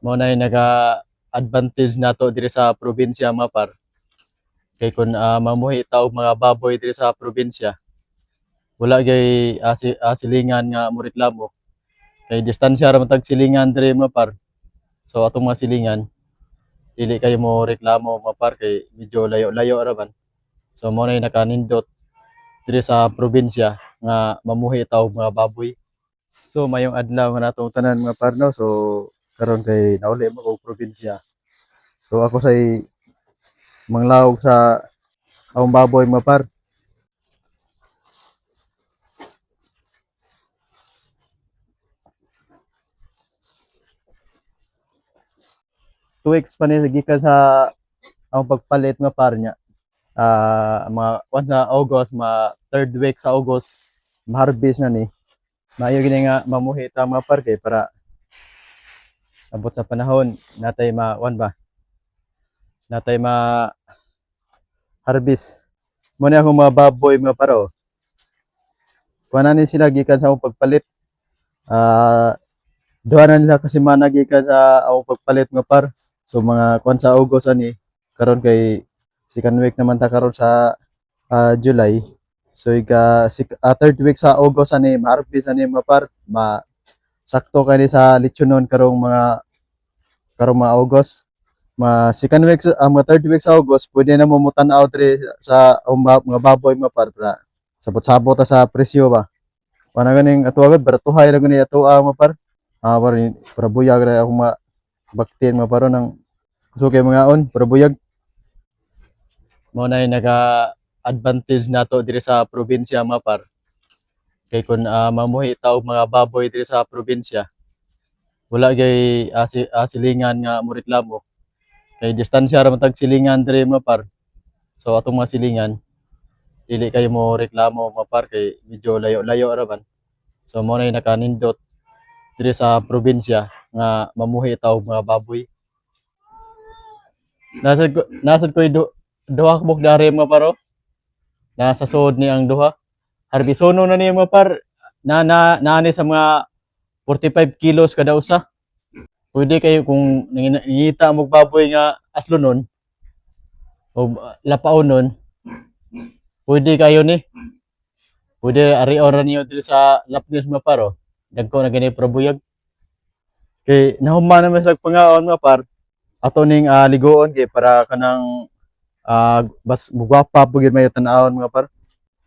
Mao na naga advantage nato diri sa probinsya, mga par. Kay kung mamuhi ta og mga baboy diri sa probinsya, wala gyud silingan nga moreklamo. Kay distansya ra man tag silingan diri, mga par. So atong mga silingan dili kayo mo reklamo, mga par, kay medyo layo-layo ra man. So mao na nakanindot diri sa probinsya nga mamuhi ta og mga baboy. So mayong adlaw nga natong tanan, mga par, no. So karon kay nauli mo og probinsya. So ako say manglawog sa akong baboy, mga par. 2 weeks pa ni gikan sa akong pagpalit, mga par, niya. Mga once na August, mga third week sa August, ma-harvest na ni. Maayo gini nga mamuhi ta, mga par, kay para abot sa panahon natay ma one ba, natay ma harvest mo ni akong mga baboy, mga par, oh. Kuha na ni sila gikan sa akong pagpalit. Duha na nila kasi mana gikan sa akong pagpalit, mga par. So mga kuan sa August ani, karon kay second week naman ta karon sa July. So ika third week sa August ani ma-harvest ani, mga par, ma sakto kani sa lechonon karong mga August. Ma second week mga third week sa August pwede na mo mutan-aw diri sa mga baboy, mga par, para sabot-sabot ta sa presyo ba. Wala ganing ato agad baratuhay ra gani ato mga par. Par para buyag ra ako ma baktin, mga par, ng kusog kay mga on para buyag. Mao na naga advantage nato diri sa probinsya, mga par. Kay kung mamuhi ta og mga baboy diri sa probinsya, wala gyud silingan nga moreklamo. Kay distansya ra man tag silingan diri, mga par. So atong mga silingan dili kayo mo reklamo, mga par, kay medyo layo-layo ra man. So mao na nakanindot diri sa probinsya nga mamuhi ta og mga baboy. Nasad ko duha ka buok dari, mga par, oh. Nasa suod ni ang duha. Harbisono na ni, mga par. Na na naani sa mga 45 kilos kada usa. Pwede kayo kung nangita mo baboy nga aslo nun o lapaon nun, pwede kayo ni. Pwede ari ora niyo diri sa Lapnis, mga par, oh. Dagko na gani pero buyag. Kay nahuman naman sa pangaon, mga par. Ato ning ligoon kay para kanang bas mugwapa po gyud may tan-awon, mga par.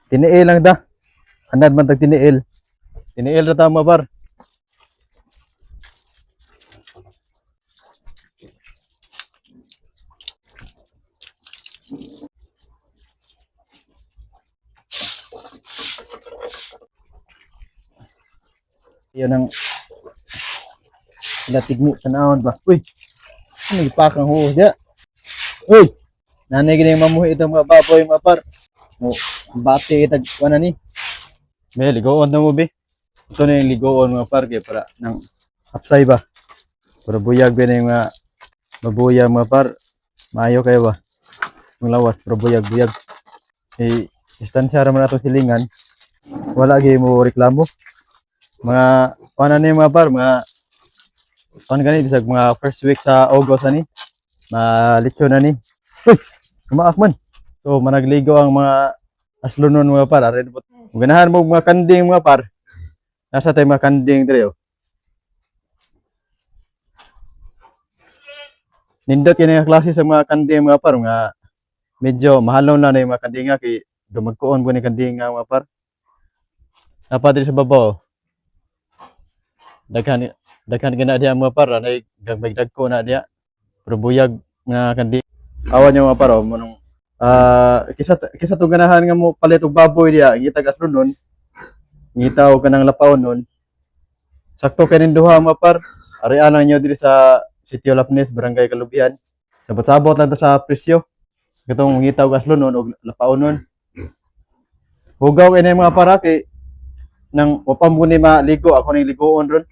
Tiniil lang da. Anad man tag tiniil. Tiniil ra ta, mga par. Iyan ang sila tigmi tan-awon ba. Uy. Ano ipakang huos dia? Uy. Nanay gini mamuhi itong mga baboy, mga par. Mo bati itag kuan ni. May ligoon na mo be. Ito na yung ligoon, mga par, kay para nang apsay ba. Para buyag ba na yung mga mabuyag, mga par. Maayo kayo ba? Ang lawas pero buyag buyag. Eh, distansya ra man ato silingan. Wala gyud mo reklamo. Mga kuan na ni, mga par, mga kuan gani bisag mga first week sa August ani. Malitsyo na ni. Uy, umaak man. So managligo ang mga aslonon, mga par. Arin po. Kung ganahan mo mga kanding, mga par. Nasa tayo mga kanding dire, oh. Nindot kini nga klase sa mga kanding, mga par, nga medyo mahalon na na yung mga kandinga kay dumagkuon po ni kandinga, mga par. Napa diri sa babaw. Daghan daghan gina diha, mga par, anay gagmay dagko na diha. Pero buyag nga kanding. Awan niyo, mga par, oh, manong kisa kisa to ganahan nga mo palit og baboy diha, ngita gastronon, ngita og kanang lapaw nun. Sakto kay ning duha, mga par. Arian lang niyo diri sa Sitio Lapnes, Barangay Kalubian. Sabot-sabot lang ta sa presyo. Katong ngita og aslonon og lapaonon. Hugaw kay mga para kay nang wapam ko ni maligo, ako ning ligoon ron.